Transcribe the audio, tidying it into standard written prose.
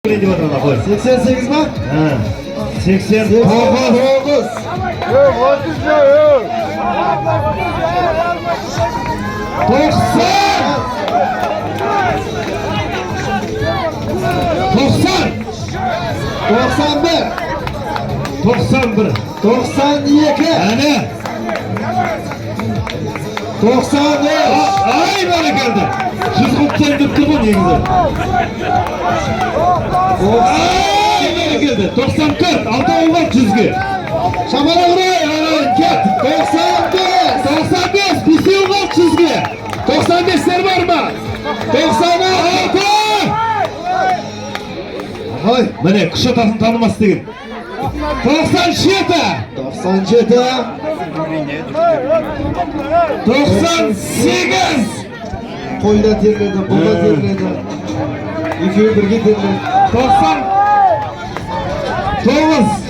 Деп отыр ана қой. 88 ба? 89. 9. 90. 90. 91. 91. 92. Әне. 93. Ай, бәрекелді. 100 қылып тастайын деп тұр ғой негізі. Ай, бәрекелді. 94. Алтауы бар 100-ге. Шамалап ұрайық, ағайын, кет. 95. 95, бесеу қалды 100-ге. 95-тер бар ма? 96. Ой, Міне, күш атасын танымас деген. 97. 97. 98. Қой да терледі, бұл да терледі. Екеуі бірге терледі. 99.